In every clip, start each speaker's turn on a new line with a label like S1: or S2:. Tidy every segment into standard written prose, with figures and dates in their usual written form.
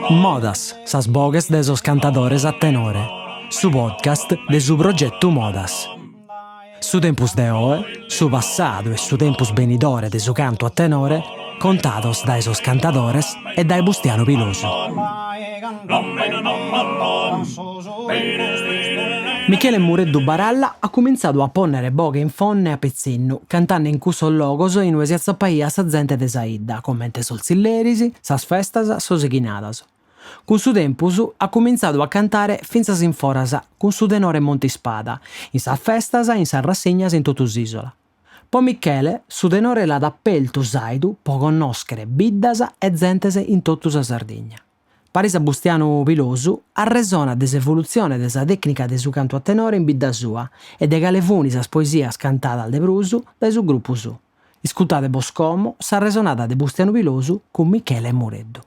S1: Modas, sas boghes de sos cantadores a tenore, su podcast de su progetu Modas. Su tempus de oe, su passadu e su tempus benidore de su cantu a tenore contados dae sos cantadores e dae Bustianu Pilosu. Michele Mureddu Baralla at cumintzadu a pònnere boghe in Fonne a pitzinnu, cantende in cussos logos in ue si atzapaiat sa zente de sa 'idda, comente sos tzilleris, sas festas, sos 'ighinados. Cun su tempus at cumintzadu a cantare fintzas in foras cun su tenore Montispada, in sas festas e in sas rassignas in totu s'isola. Po Michele su tenore l'at apertu s'àidu po connòschere biddas e zentes in totu sa Sardigna. Paris a Bustianu Pilosu arresonat de s'evolutzione de sa tècnica de su cantu a tenore in bidda sua e de cale funi sas poesias cantadas de prus dae su grupu suo. Iscurtade bos como s'arresonada de Bustianu Pilosu cun Michele Mureddu.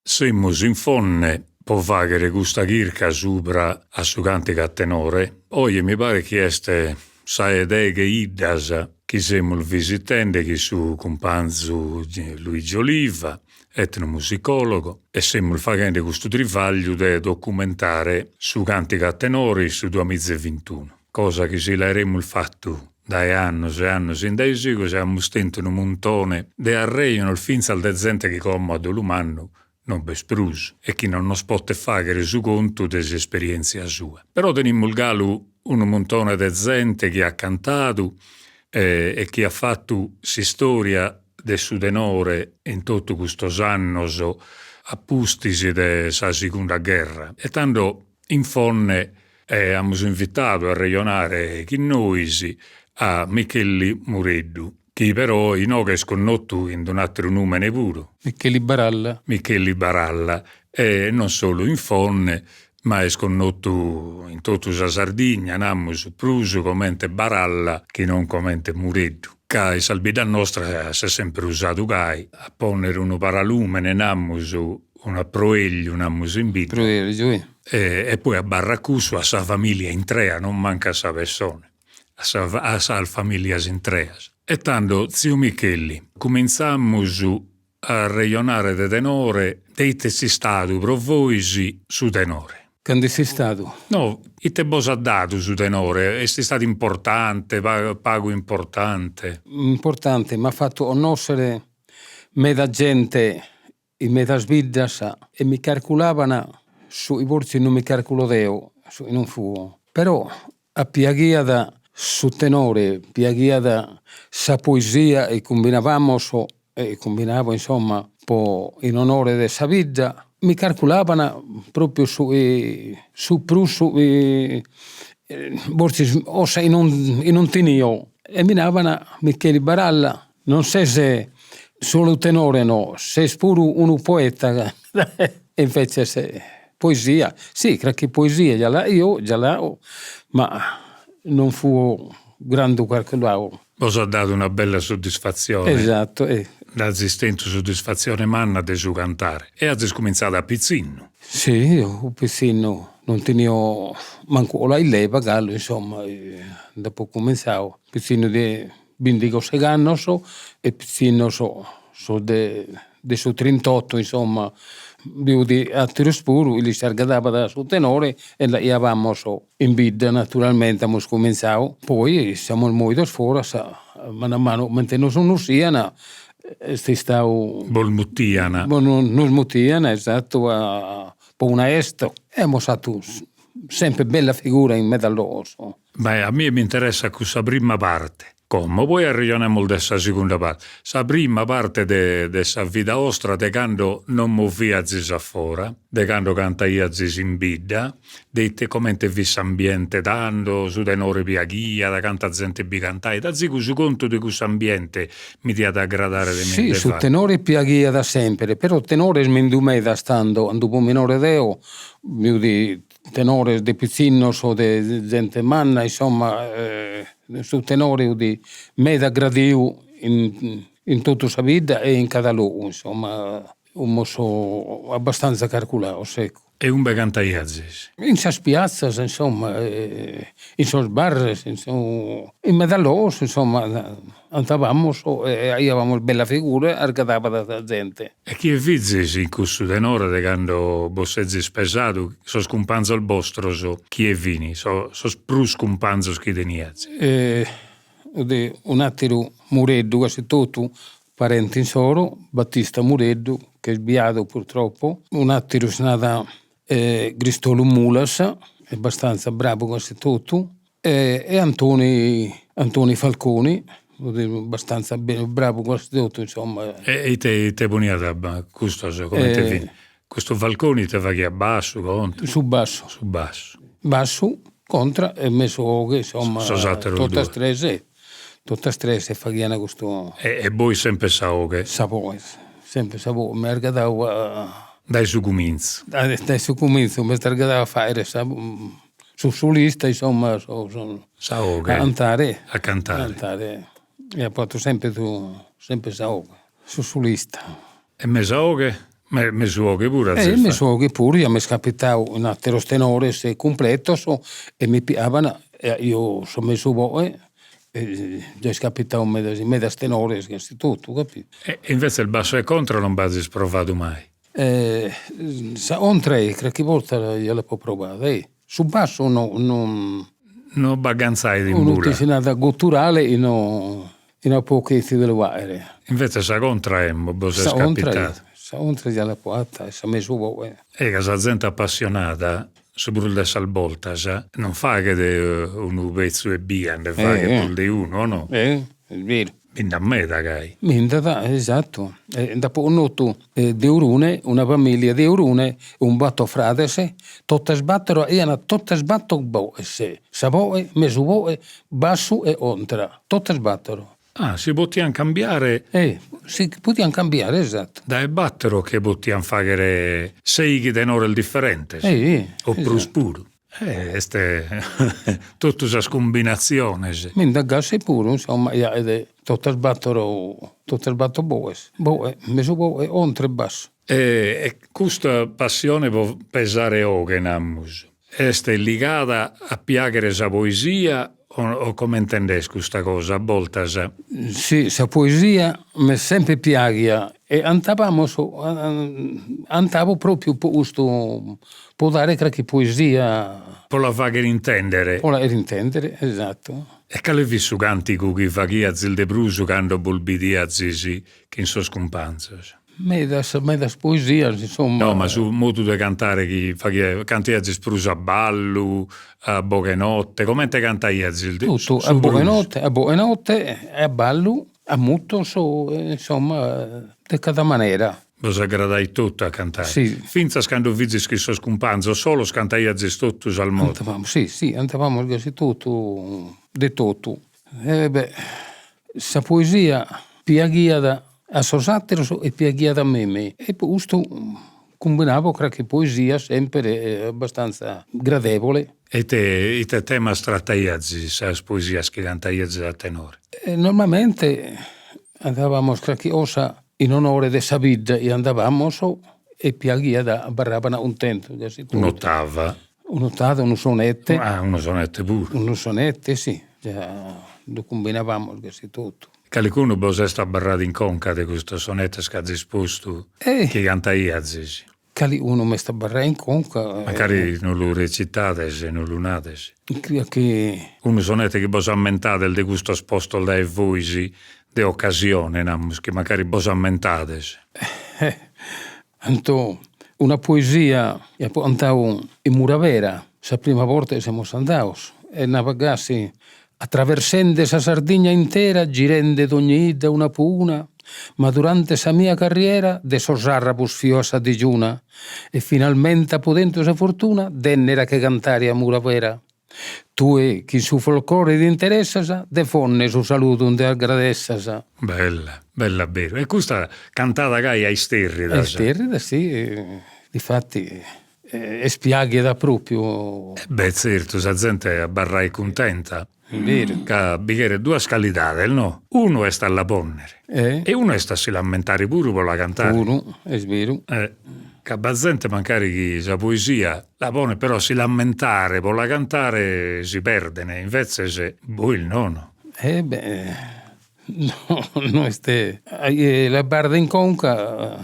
S2: Semus in Fonne po fàghere custa chirca subra a su càntigu a tenore. Oje mi paret chi est sa 'e deghe 'iddas chi semus visitende chin su cumpanzu Luigi Oliva, etnomusicòlogo, e semus faghende custu trivagliu de documentare su càntigu a tenore in su duamiza e vintunu, cosa chi si l'aeremus fatu dae annos e annos in dae segus amus tentu unu muntone de arrejonos fintzas de zente chi como a dolu mannu non b'est prus e chi non nos potet fàghere su contu de s'esperièntzia sua. Però tenimus galu unu muntone de zente chi at cantadu e chi at fatu s'istòria de su tenore in totu custos annos a pustis de sa sigunda gherra e tando in Fonne amus invitadu a arrejonare chin nois a Michelli Mureddu, chi però inoghe est connotu in un'àteru nùmene puru.
S3: Michelli Baralla.
S2: Michelli Baralla, e non solu in Fonne, ma est connotu in totu sa Sardigna, namus, prus comente Baralla chi non comente Mureddu, ca in sas biddas nostras s'est semper usadu gai, a pònnere unu paralùmene, namus, un'aproegliu, namus in bidda, e poi abarrat cussu a sa familia intrea, non mancu a sa pessone, a sa a sas familias intreas. E tando, tziu Michelli, cumintzamus a arrejonare de tenore, de ite est istadu pro vois su tenore?
S3: Cando est istadu?
S2: No, ite bos at dadu su tenore? Est istadu importante, pagu importante?
S3: Importante, m'at fatu connoschere meda gente in medas biddas e mi carculaban su chi forsis non mi carculo deo, su chi non fuo, però a piaghiat su tenore, piaghiat sa poesia e cumbinavamos e cumbinavo insomma po in onore de sa bidda, mi carculaban propriu su chi su prus su chi forsis cosa chi non chi non tenio e mi naban Micheli Baralla non ses solu tenore no, ses puru unu poeta e inveces poesia, si carchi poesia già l'aio, già l'ao, ma non fuo grandu carculau.
S2: Bos at dadu una bella soddisfatzione.
S3: Esatto, eh.
S2: Nd'azis tentu soddisfatzione manna de su cantare e azis cumintzadu a pitzinnu.
S3: Si, a pitzinnu non tenio mancu 'oladu in leva galu, insomma, nd'apo cumintzadu, pitzinnu de bindighi o segh'annos e pitzinnos sos de de su trintotto insomma bi fut atteros puru chi lis aggradabat su tenore e l'aiabamos in bidda naturalmente amus cuminzadu, poi semus moidos foras manu a manu comente nos connoschian est istadu
S2: Bos mutian.
S3: Nos mutian esatto a po una 'esta e amus fatu sempre bella figura in medas logos.
S2: Beh, a mie m'interessat cussa prima parte, como, poi arrejonamus de sa segunda parte, sa prima parte de de sa vida 'ostra de cando non moviazis a fora, de cando cantaiazis in bidda, de ite comente fit s'ambiente tando, su tenore piaghiat, canta zente bi cantaiat, azigu su contu de cuss'ambiente mi diat agradare de mi
S3: Si, su tenore piaghiat sempre, però tenores bi nd'at medas tando, cando fui minore deo, bi fut tenores de pitzinnos o de zente manna, insomma su tenore 'ut meda gradiu in in totu sa bidda e in cada logu, insomma 'umus abbastanza carculados, ecco.
S2: E umbe cantaiazis?
S3: In sas piatzas, insomma, in sos bares, in su in meda logos, insomma, andavamus e aiavamus bella figura e aggradavat sa zente.
S2: E chie fizis in cussu tenore de cando bos sezis pesadu, sos cumpanzos bostros chie fin, sos prus cumpanzos chi teniazis?
S3: De un'atteru Mureddu gasi totu, parente insoro, Battista Mureddu, ch'est biadu purtroppo, un'atteru si narat Cristolu Mulas, abbastanza bravu gasi totu, e Antoni Antoni Falconi, abbastanza bravu gasi totu insomma.
S2: E ite ite poniat custos, comente fin? Custu Falconi ite faghiat bassu, contra?
S3: Su bassu.
S2: Su bassu.
S3: Bassu, contra e mesu 'oghe, insomma.
S2: Sos ateros duos.
S3: Totas tres, totas tres faghian custu.
S2: E bois sempre sa 'oghe?
S3: Sa 'oghe, sempre sa 'oghe, m'est agradadu a.
S2: Dae su cumintzu.
S3: Dae su cumintzu m'est agradadu a fagher sa su solista, insomma,
S2: Sa 'oghe.
S3: A cantare.
S2: A cantare.
S3: A cantare e apo fatu sempre su sempre sa 'oghe, su solista.
S2: E mesa 'oghe? Mesu 'oghe puru azis
S3: fatu? E mesu 'oghe puru, ja m'est capitadu in atteros tenores cumpletos e mi piaban e eo so mesu 'oghe e già est capitadu medas in medas tenores gasi totu, capito.
S2: E invece bassu e contra non b'azis provadu mai?
S3: Sa contra carchi borta ja l'apo provada e su bassu no non
S2: Non b'agganzait in bula.
S3: Unu si narat gutturale e no E no apo cherfidu lu faghere.
S2: Invece sa contra emmo bos est capitada.
S3: Sa contra ja l'apo 'atta e sa mesu 'oghe.
S2: E ca sa zente appassionada su prus de sas boltas non faghet unu pezzu ebbia, nde faghet prus de unu, o no?
S3: Eh, est beru.
S2: Bi nd'at meda gai.
S3: Bi nd'at, esattu. E nd'apo connotu de Orune, una familia de Orune, cun battor frades, totas battor aian totas battor boghes, sa boghe, mesu boghe, bassu e contra, totas battor.
S2: Ah, si potian cambiare.
S3: Eh, si podian cambiare, esatto.
S2: Dae battero che potian faghere seighi tenores differentes.
S3: Eh,
S2: o prus puru. Eh, est totu sas cumbinatziones.
S3: Mi nd'at gasi puru, insomma, ja est totas battor, totas battor boghes, boghe, mesu boghe, contra e bassu.
S2: E custa passione pro pesare 'oghe, namus, est ligada a piaghere sa poesia o comente nd'est custa cosa a boltas?
S3: Si, sa poesia m'est sempre piaghia e antabamus, antabo propriu po custu, po dare carchi poesia.
S2: Po la faghere intendere.
S3: Po la faghere intendere, esattu.
S2: E cale fit su cantigu chi faghiazis de prus cando bos bidiazis chin sos cumpanzos?
S3: Medas, medas poesias, insomma.
S2: No, ma su modu de cantare chi faghiat, cantaiazis prus a ballu, a boghe 'e notte, comente cantaiazis?
S3: Totu, a boghe 'e notte, a boghe 'e notte, a ballu, a mutos, insomma, de cada manera.
S2: Bos aggradait totu a cantare?
S3: Si.
S2: Fintzas cando fizis chin sos cumpanzos solos cantaiazis totu sas modas?
S3: Cantavamus, si, si, cantavamus gasi totu, de totu. E beh, sa poesia piaghiat a sos atteros e piaghiat a mimi e po custu cumbinabo carchi poesia semper abbastanza gradevole.
S2: E ite ite temas trattaiazis sas poesias chi cantaiazis a tenore?
S3: Normalmente andavamus carchi cosa in onore de sa bidda e andavamus e piaghiat, abarraban cuntentos gasi totu.
S2: Un'ottava.
S3: Un'ottava, unu sonette.
S2: Ah, unu sonette puru.
S3: Unu sonette, si, già ddu cumbinavamus gasi totu.
S2: Calicunu bos est abarradu in conca de custos sonettes chi azis postu, chi cantaiazis?
S3: Calicunu m'est abarradu in conca.
S2: Mancari non lu recitades, non lu nades.
S3: Chi.
S2: Unu sonette chi bos ammentades de custos postos dae vois de occasione, namus, chi mancari bos ammentades.
S3: Anto una poesia chi apo cantadu in Muravera, sa prima borta chi semus andados, e nabat gasi, Atraversende sa Sardigna intera, girende dogni 'idda una po una, ma durante sa mia carriera de sos sarrabos fio a sa digiuna, e finalmente apo tentu sa fortuna d'ennere a che cantare a Muravera. Tue chi su folclore t'interessas, de Fonne su saludu nde aggradessas.
S2: Bella, bella abberu. E custa cantada gai a isterridas.
S3: A isterridas, si, difatti est piaghida propriu.
S2: Beh zertu, sa zente abarrait cuntenta.
S3: Beru.
S2: Ca bi cheret duas calidades, no? Unu est a la ponnere e unu est a si l'ammentare puru pro la cantare.
S3: Puru, est beru.
S2: Ca b'at zente mancari chi sa poesia la ponet però a si l'ammentare po la cantare si perden, invetzes bois nono.
S3: E beh, no no est l'abarrat in conca.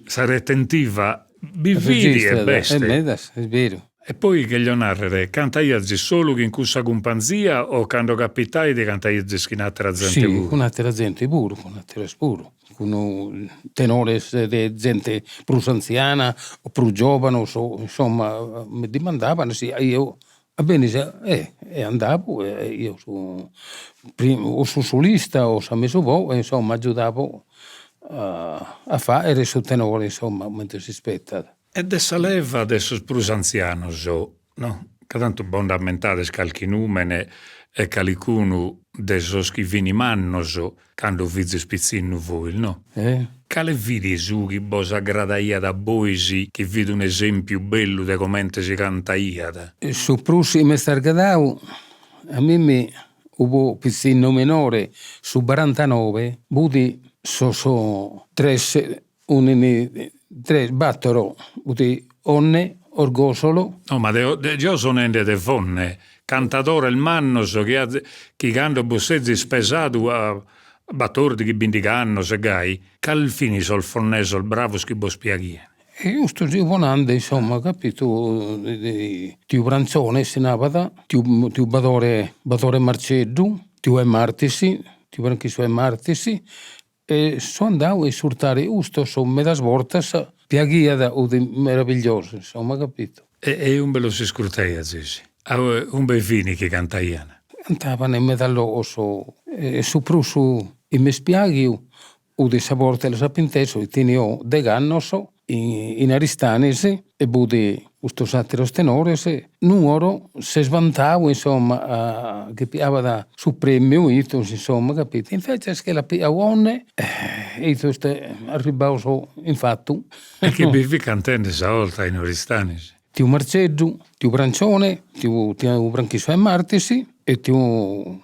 S2: Sa retentiva bi fit e b'est.
S3: E medas, est beru.
S2: E poi cheglio narrere, cantaiazis solu chin cussa cumpanzia o cando capitait cantaiazis chin attera zente
S3: puru? Si, cun attera zente puru, cun atteras puru, cun tenores de zente prus anziana o prus giovanos, insomma mi dimandaban si eo a benis e e andabo e eo su primu o su solista o sa mesu boghe insomma aggiudabo a faghere su tenore insomma comente s'ispettat.
S2: E de sa leva de sos prus antzianos, no? Ca tantu bos nd'ammentades calchi nùmene e calicunu de sos chi fin mannos cando fizis pitzinnu vois, no? Cale fit su chi bos aggradaiat a bois chi fit un'esèmpiu bellu de comente si cantaiat?
S3: Su prus chi m'est agradau a mimmi 'upo pitzinnu minore, su barantanoe, fut sos tres Unu tres battoro fut Onne, Orgosolo.
S2: No, ma deo deo so nende de Fonne, cantadores mannos chi chi cando bos sezis pesadu a battordighi bindigh'annos e gai, cales fin sos fonnesos bravos chi bos piaghian?
S3: E custu seu nande insomma, capito, tiu Brancione si nabat, tiu tiu Badore Badore Marceddu, tiu 'e Martis, tiu Franchiscu 'e Martis E so andau a iscurtare custos medas bortas, piaghiat 'ut meravigliosu insomma, capito.
S2: E umbe los iscurtaiazis? Umbe fin chi cantaian?
S3: Cantaban in medas logos e su prus chi m'est piaghiu 'ut sa borta chi los apo intesos, tenio degh'annos in Aristanis e fut custos atteros tenores, Nuoro s'est vantau insomma chi piabat su premiu issos insomma capito, invecias che l'at piau Onne e issos est arribbaos in fatu.
S2: E chie bi fit cantende sa 'olta in Oristanis?
S3: Tiu Marceddu, tiu Brancione, tiu tiu Franchiscu 'e Martis e tiu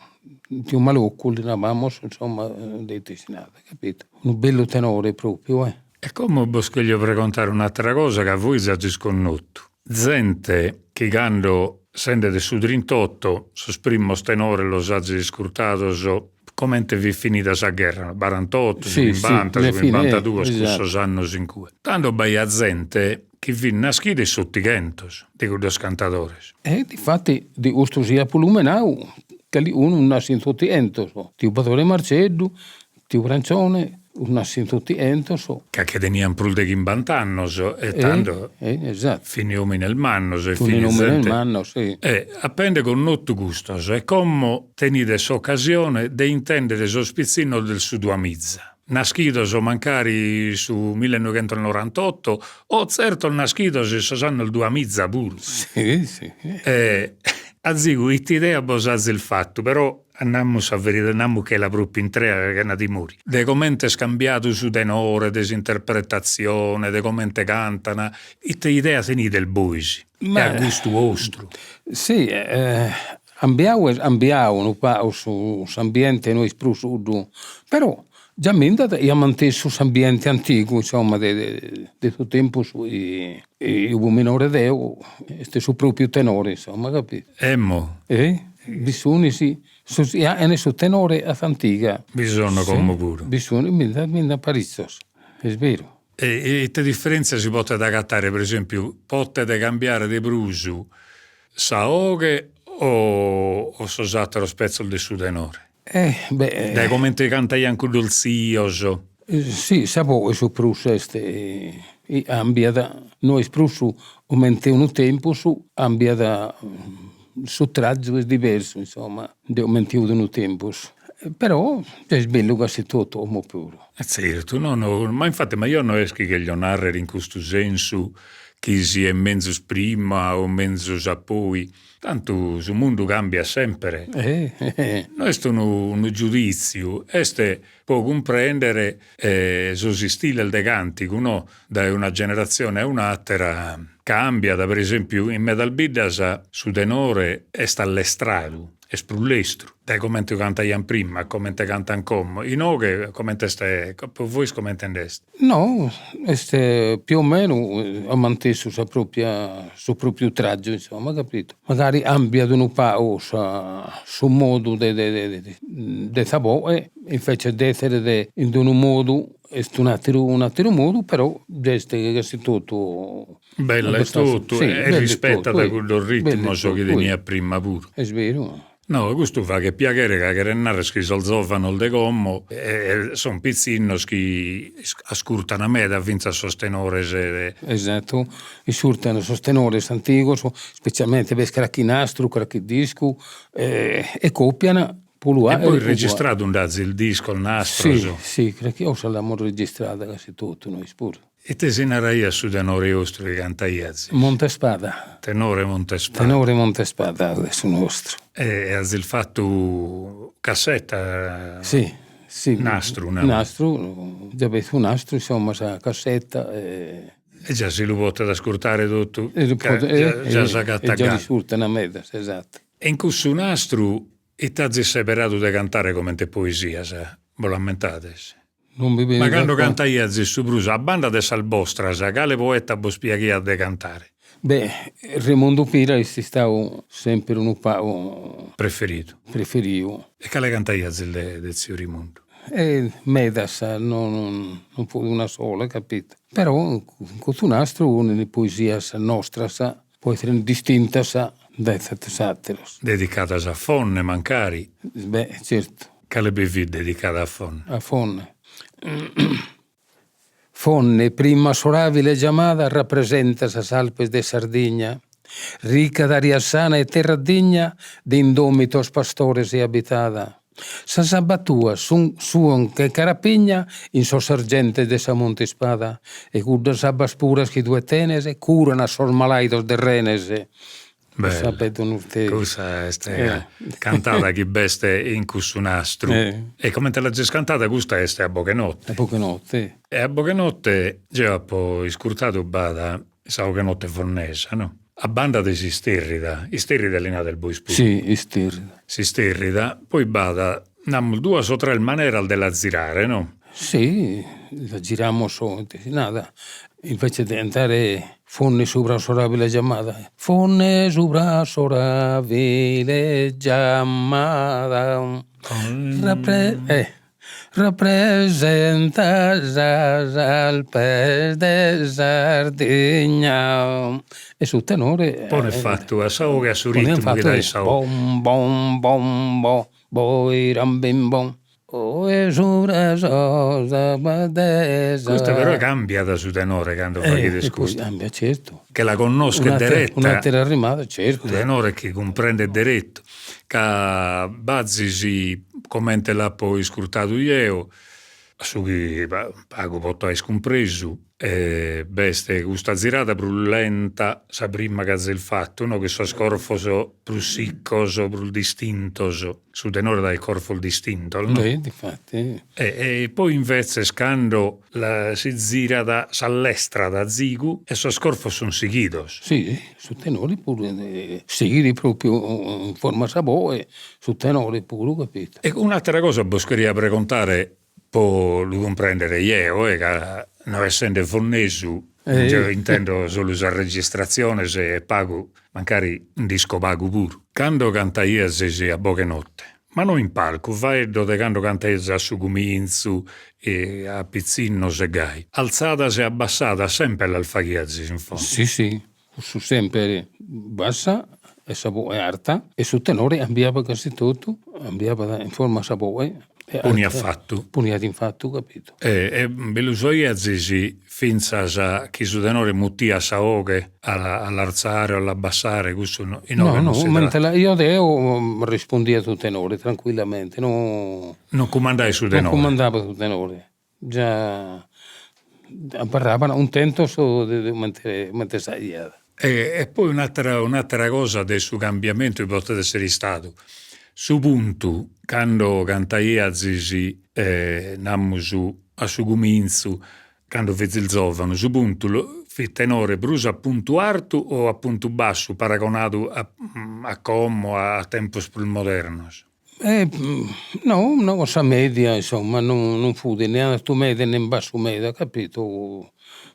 S3: tiu Maloccu li nabamos insomma de ite si narat capito, unu bellu tenore propriu eh.
S2: E como bos cheglio pregontare un'attera cosa ca vois azis connottu. Zente chi cando, sende de su trintotto, sos primos tenores los azis iscurtados comente fit finida sa gherra, barantotto, su chimbanta, su chimbantaduos, cussos annos in cue. Tando b'aiat zente chi fit naschida in s'ottighentos de cuddos cantadores.
S3: E difatti de custos chi apo lumenau, calicunu naschiu in s'ottighentos, tiu Badore Marceddu, Tiu Brancione, naschiu in s'ottighentos.
S2: Ca che tenian prus de chimbant'annos e tando fin omines mannos e fin zente.
S3: Mannos, si.
S2: E apende connottu custos e como tenides s'occasione de intendere sos pitzinnos de su duamiza, naschidos mancari su millenoighentosnorantotto o tzertos naschidos in sos annos duamiza puru.
S3: Si, si.
S2: E azigu ite idea bos azis fattu, però Namus sa veridade, namuchela propriu intrea chena timori. De comente est cambiadu su tenore, de s'interpretatzione, de comente cantan, ite idea tenides bois e a gustu 'ostru?
S3: Si, cambiau est cambiau unu pagu su s'ambiente no est prus cuddu, però già mi nd'at iat mantesu s'ambiente antigu, insomma, de de su tempus chi 'upo minore deo, est su propriu tenore, insomma, capito.
S2: Emmo.
S3: Bi sun sos chi 'achen su tenore a s'antiga.
S2: Bi sono como puru.
S3: Bi sun, bi nd'at bi nd'at paritzos, est beru.
S2: E ite differentzia si potet agatare, per esempiu, potet cambiare de prus sa 'oghe o sos atteros petzos de su tenore?
S3: Eh beh.
S2: Dae comente cantaian cuddos tzios.
S3: Si, sa boghe su prus est cambiat, no est prus comente unu tempus, cambiat su trazu est diversu insomma de comente 'ut unu tempus, però est bellu gasi totu como puru.
S2: E zertu, no no, ma infatti ma eo no est chi cheglio narrer in custu sensu chi siet menzus prima o menzus a poi, Tantu su mundu cambiat sempre. No est unu unu giuditziu, est pro cumprendere sos istiles de cantigu, no, dae una generatzione a un'atera cambiat, per esempiu in medas biddas su tenore est allestradu. Est prus lestru dae comente cantaian prima a comente cantan como. Inoghe comente est, pro vois comente nd'est?
S3: No, est più o meno at mantessu sa propria su propriu traggiu insomma, capito, magari cambiat unu pagu sa su modu de de de sa boghe, invece de essere in d'unu modu est un'atteru un'atteru modu, però est casi totu
S2: Bella e totu e rispettat cuddos ritmos chi teniat prima puru.
S3: Est beru.
S2: No, custu faghet piaghere ca cheret narrer chi sos zovanos de como son pitzinnos chi ascurtan meda fintzas sos tenores de.
S3: Esattu, iscurtan sos tenores antigos, specialmente b'est carchi nastru, carchi discu e copian
S2: puru E poi registradu nd'azis discos, nastros?
S3: Si, si, carchi 'orta l'amus registrada casi totu nois puru.
S2: Ite si naraiat su tenore 'ostru chi cantaiazis?
S3: Montespada.
S2: Tenore Montespada.
S3: Tenore Montespada de su nostru.
S2: E azis fatu cassetta?
S3: Si, si.
S2: Nastru nau.
S3: Nastru, già b'est su nastru, insomma sa cassetta
S2: e. E già si lu potet ascurtare totu, ca già s'agatat
S3: E già l'iscurtan medas, esatto.
S2: E in cussu nastru ite azis seberadu de cantare comente poesias, bos l'ammentades? Ma cando cantaiazis su prus a banda de sas bostras, cale poeta bos piaghiat de cantare?
S3: Beh, Remundu Pira est istadu semper unu pagu.
S2: Preferidu.
S3: Preferiu.
S2: E cale cantaiazis de de tziu Rimundu?
S3: E medas, no non fut una sola, capito. Però in custu nastru unu poesias nostras po essere distintas dae sos atteros.
S2: Dedicadas a Fonne mancari.
S3: Beh, certu.
S2: Cale bi fit dedicada a Fonne?
S3: A Fonne. Fonne, prima Sorabile giamada, rapresentat sas Alpes de Sardigna, ricca d'aria sana e terra digna de indomitos pastores e abitada. Sas abbas tuas sun sun che carapigna in sos sorgentes de sa Monte Ispada e cuddas abbas puras chi tue tenes curan sos malaidos de renes.
S2: Bella, cussa est cantada chi b'est in cussu nastru e comente l'azis cantada custa est a boghe notte.
S3: A boghe notte.
S2: E a boghe notte jeo apo iscurtadu b'at sa 'oghe notte fonnesa no A banda de s'isterrida, isterrida li nades bois puru?
S3: Si, isterrida.
S2: S'isterrida, poi b'at, namus, duas o tres maneras de la zirare, no?
S3: Si, la giramus, si nat, invece de andare Fonne subra s'orabile giamada, Fonne subra s'orabile giamada, eh Rapresentat sas Alpes de Sardigna. E su tenore.
S2: Ponet fatu a sa 'oghe a su ritmu chi dait sa 'oghe.
S3: Bom bom bom bo boiram bim bom oe subra sos de
S2: sa. Custa però cambiat su tenore cando faghides custu.
S3: Cambiat certu.
S2: Che la connoschet deretta.
S3: Un'atera rimada certu.
S2: Su tenore chi cumprendet derettu. Ca b'azis, comente l'apo iscurtadu jeo, su chi pagu poto aer cumpresu, b'est custa zirada prus lenta, sa prima chi azis fatu, no, chin sos corfos prus siccos, prus distintos, su tenore dait corfos distintos, no?
S3: E difatti.
S2: E poi invetzes cando la si zirat, s'allestrat azigu e sos corfos sun sighidos.
S3: Si, su tenore puru sighit propriu in forma sa boghe, su tenore puru, capito.
S2: E un'attera cosa bos cheria pregontare po lu cumprendere jeo, e ca no essende fonnesu jeo intendo solu sas registratziones e pagu, mancari nd'isco pagu puru. Cando cantaiazis a boghe notte, ma no in palcu, faeddo de cando cantaiazis a su cumintzu e a pitzinnos e gai, altzadas e abbassadas sempre las faghiazis in Fonne?
S3: Si si, cussu sempre bassa e sa boghe arta e su tenore cambiabat casi totu, cambiabat in forma sa boghe
S2: Poniat fatu.
S3: Poniat in fatu, capito.
S2: E bi lu soiazis fintzas chi su tenore mutiat sa 'oghe a l'artzare o a l'abbassare, cussu
S3: inoghe non si tratat. No no, io deo rispondia su tenore tranquillamente, no.
S2: Non cumandait su tenore.
S3: Non cumandaba su tenore, già abarraban cuntentos de comente comente s'aiat.
S2: E poi un'attera un'attera cosa de su cambiamentu chi potet essere istadu, su puntu cando cantaiazis namus a su cumintzu, cando fizis zovanu, su puntu. fit tenore prus a puntu artu o a puntu bassu paragonadu a a como a tempos prus modernos?
S3: No no sa media insomma non non fut ne artu meda ne bassu meda, capito,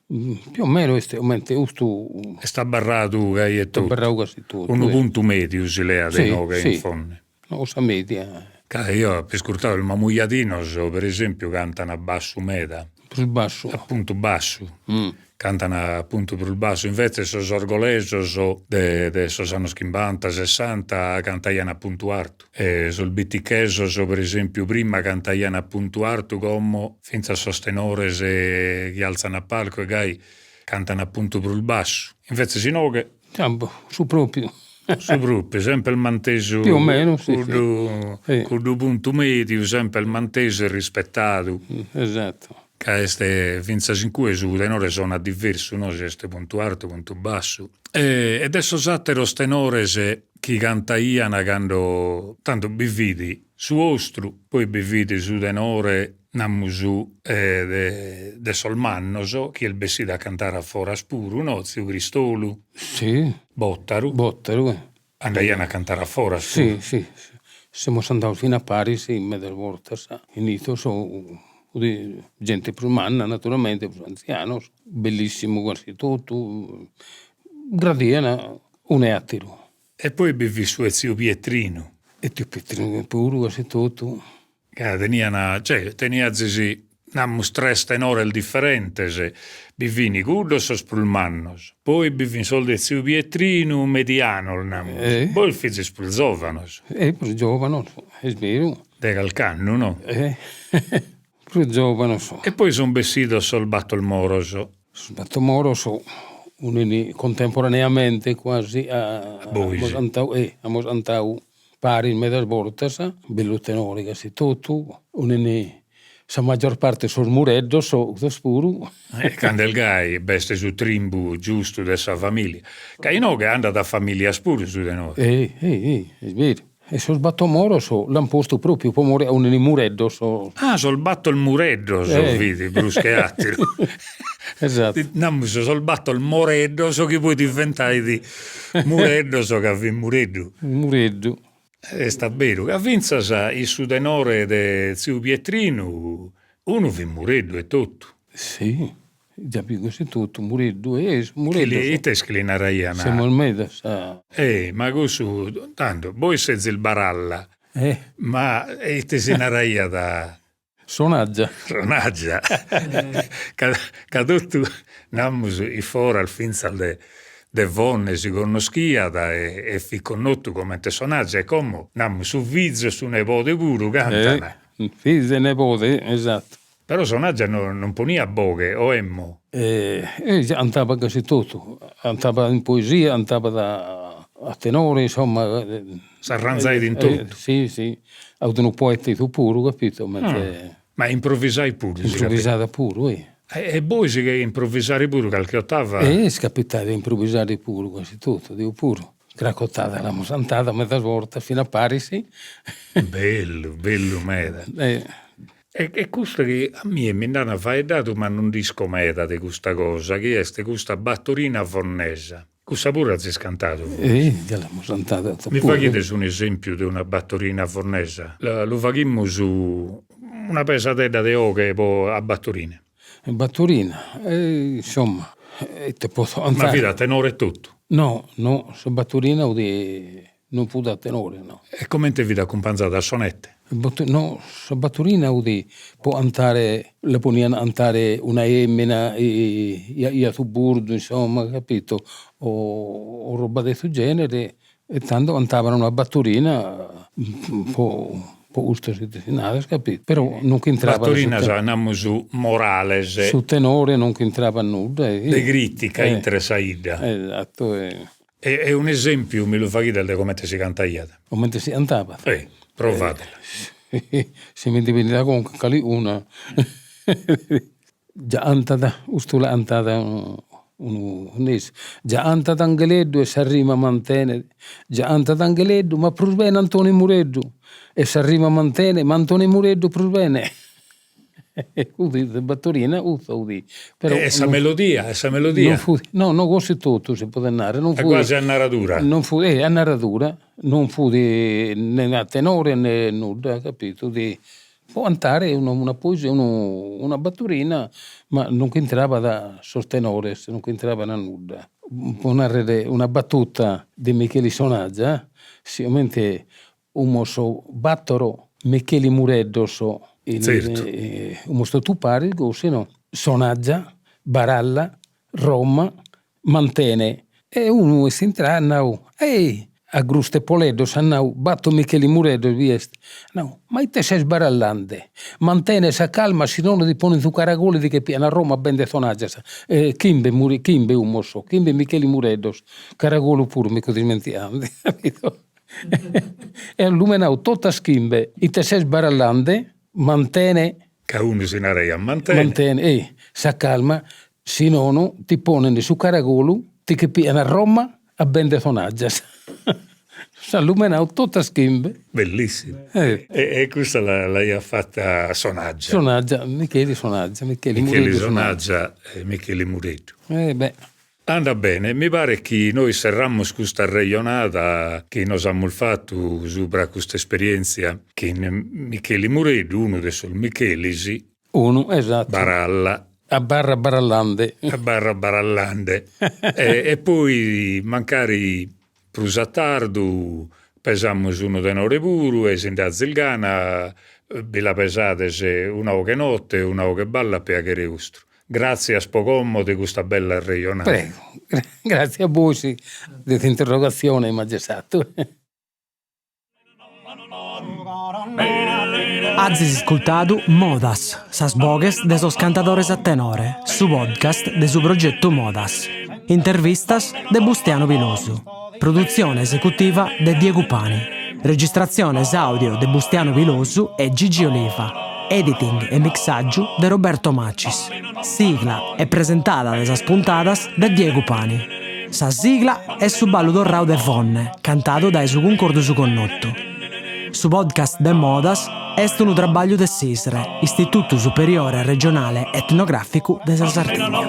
S3: più o meno est comente custu.
S2: Est abarradu gai etotu.
S3: Est abarradu gasi etotu.
S2: Unu puntu mediu si leat inoghe in Fonne.
S3: No, sa media.
S2: Ca eo apo iscurtadu is mamujadinos, per esempiu, cantan bassu meda.
S3: Prus bassu.
S2: A puntu bassu. Cantan a puntu prus bassu, invetzes sos orgolesos de de sos annos chimbanta, sessanta cantaian a puntu artu. E sos bitichesos, per esempiu, prima cantaian a puntu artu, como fintzas sos tenores chi alzan a palcu e gai cantan a puntu prus bassu. Invetzes inoghe
S3: Su propriu.
S2: Su propriu, semper mantesu
S3: Più o meno, sì,
S2: cuddu
S3: sì.
S2: cuddu puntu mediu semper mantesu e rispettadu.
S3: Esatto.
S2: Ca est fintzas in cue su tenore sonat diversu, no, si est puntu artu, puntu bassu. E de sos atteros tenores chi cantaian cando, tando bi fit su 'ostru, poi bi fit su tenore Namus de de sos mannos chi est bessidu a cantare a foras puru, no, tziu Cristolu?
S3: Si.
S2: Bottaru.
S3: Bottaru, eh.
S2: Andaian a cantare a foras puru.
S3: Si, si, semus andados fina a paris medas bortas, in issos fut gente prus manna naturalmente, prus anzianos, bellissimu quasi totu, gradian unu e atteru.
S2: E poi bi fit su 'e tziu Pietrinu.
S3: E tziu Pietrinu puru quasi totu.
S2: Ca tenian, cioè, teniazis, namus tres tenores diferentes, bi fin cuddos sos prus mannos, poi bi fin sos de tziu Pietrinu medianos, namus, bois fizis prus zovanos.
S3: E prus giovanos, est beru.
S2: De calch'annu, no?
S3: Prus giovanos.
S2: E poi sun bessidos sos Battor Moros.
S3: Sos Battor Moros un'in contemporaneamente quasi
S2: a bois.
S3: Amus cantau amus cantau paris medas bortas, bellu tenore gasi totu, un'in sa maggior parte sos Mureddos, cussos puru.
S2: E cando est gai b'est su trimbu giustu de sa familia, ca inoghe andat a familias puru su tenore.
S3: Est beru. E sos Battor Moros l'an postu propriu pro more a unu Mureddos.
S2: Ah, sos Battor Mureddos fit prus che atteru.
S3: Esatto.
S2: Namus sos Battor Moreddos chi poi diventait Mureddos ca fit Mureddu.
S3: Mureddu.
S2: Est a beru, ca fintzas in su tenore de tziu Pietrinu unu fit Mureddu etotu.
S3: Si. Già bi cussu etotu, Mureddu e Mureddu.
S2: Ite est chi li naraian?
S3: Semus medas.
S2: Eh, ma cussu, tando, bois sezis Baralla.
S3: Eh.
S2: Ma ite si naraiat?
S3: Sonaggia.
S2: Sonaggia. Ca ca totu, namus, ifforas finzas de de Fonne si connoschiat e e fit connotu comente Sonaggia e como, namus, su fizu e su nebode puru cantan.
S3: Eh, fizu e nebode, esatto.
S2: Però Sonaggia no non poniat boghe, o emmo?
S3: E andabat gasi totu, andabat in poesia, andabat a tenore, insomma.
S2: S'arranzait in totu.
S3: Si si, fut unu poeta issu puru, capito, mentre.
S2: Ma improvisait puru.
S3: Improvisat puru, ei.
S2: E bois che improvisare puru calchi ottava?
S3: E est capitadu de improvisare puru, gasi totu, deo puru. Carchi ottada l'amus cantada medas bortas, fina a paris.
S2: Bellu, bellu meda. E custa chi a mie mi nd'an faeddadu ma non nd'isco meda de custa cosa, chi est custa battorina fonnesa. Cussa puru azis cantadu
S3: forsis? Eh, già l'amus cantada puru.
S2: Mi faghides un'esempiu de una battorina fonnesa? Lu faghimus una pesadedda de 'oghe po a battorina.
S3: Battorina, insomma, ite potzo cantare.
S2: Ma fit a tenore etotu?
S3: No, no, sa battorina 'ut Non fut a tenore, no.
S2: E comente fit acumpanzada a sonette?
S3: No, sa battorina 'ut po 'antare, la ponian a 'antare una 'emina chi 'aiat su burdu, insomma, capito, o roba de su genere, e tando 'antaban una battorina po po custas situatziones, capito, però non ch'intrabat
S2: Battorinas, namus, morales.
S3: Su tenore non ch'intrabat nudda
S2: De critica intre sa 'idda.
S3: Esatto e
S2: E un'esempiu mi lu faghides de comente si cantaiat?
S3: Comente si cantabat?
S2: Eh, provadela.
S3: Si mi ndi benit a conca calicuna. Già 'antat, custu la 'antat unu nessi, già 'antat Angheleddu e sa rima mantenet, già 'antat Angheleddu ma prus bene Antoni Mureddu, e sa rima mantenet ma Antoni Mureddu prus bene. Fut de battorina 'ut
S2: però. E sa melodia, e sa melodia?
S3: Non fut, no no gosi totu si podet narrer, non fut.
S2: Quasi a naradura.
S3: Non fut, a naradura, non fut ne a tenore ne nudda, capito, fut po cantare una una poesia unu una battorina, ma non ch'intrabat sos tenores, non ch'intraban nudda. Po narrer una battuta de Micheli Sonagia, sigomente 'umus battoro Micheli Mureddos in 'umus totu paris gosi no, Sonagia, Baralla, Roma, Mantene e unu est intrau at nau, ehi, a grustu 'e poleddos at nau, battor Micheli Mureddos bi est, at nau, ma ite ses barallande, mantene sa calma si nono ti ponen su caragolu e ti che pian a Roma a bender sonagias, chimbe chimbe 'umus, chimbe Micheli Mureddos, caragolu puru mi che fio ismentiande, capito E at lumenau totas chimbe, ite ses barallande, mantene.
S2: Ca unu si naraiat mantene.
S3: Mantene, ei, sa calma, si nono ti ponen su caragolu, ti che pian a Roma a bender sonagias. S'at lumenau totas chimbe.
S2: Bellissimu. E custa l'aiat fata Sonagia.
S3: Sonagia, Micheli Sonagia,
S2: Micheli Mureddu. Micheli Sonagia e Micheli Mureddu.
S3: Eh beh.
S2: Andat bene, mi paret chi nois serramus custa arrejonada chi nos amus fatu subra custa esperièntzia chin Micheli Mureddu, unu de sos Michelis.
S3: Unu, esattu.
S2: Baralla.
S3: Abarra barallande.
S2: Abarra barallande. E poi mancari prus a tardu pesamus unu tenore puru e si nd'azis gana bi la pesades una 'oghe notte, una 'oghe balla a piaghere 'ostru. Gràtzias po como de custa bella arrejonada.
S3: Prego, gràtzias a bois de s'interrogatzione m'azis fatu.
S1: Azis iscultadu Modas, sas boghes de sos cantadores a tenore, su podcast de su progetu Modas. Intervistas de Bustianu Pilosu. Produtzione esecutiva de Diegu Pani. Registratziones àudio de Bustianu Pilosu e Gigi Oliva. Editing e mixàgiu de Roberto Macis. Sigla e presentada de sas puntadas de Diegu Pani. Sa sigla est su ballu torrau de Fonne, cantadu dae su Cuncordu Su Connotu. Su podcast de Modas est unu trabagliu de s'ISRE, Istitutu Superiore Regionale Etnogràficu de sa Sardigna.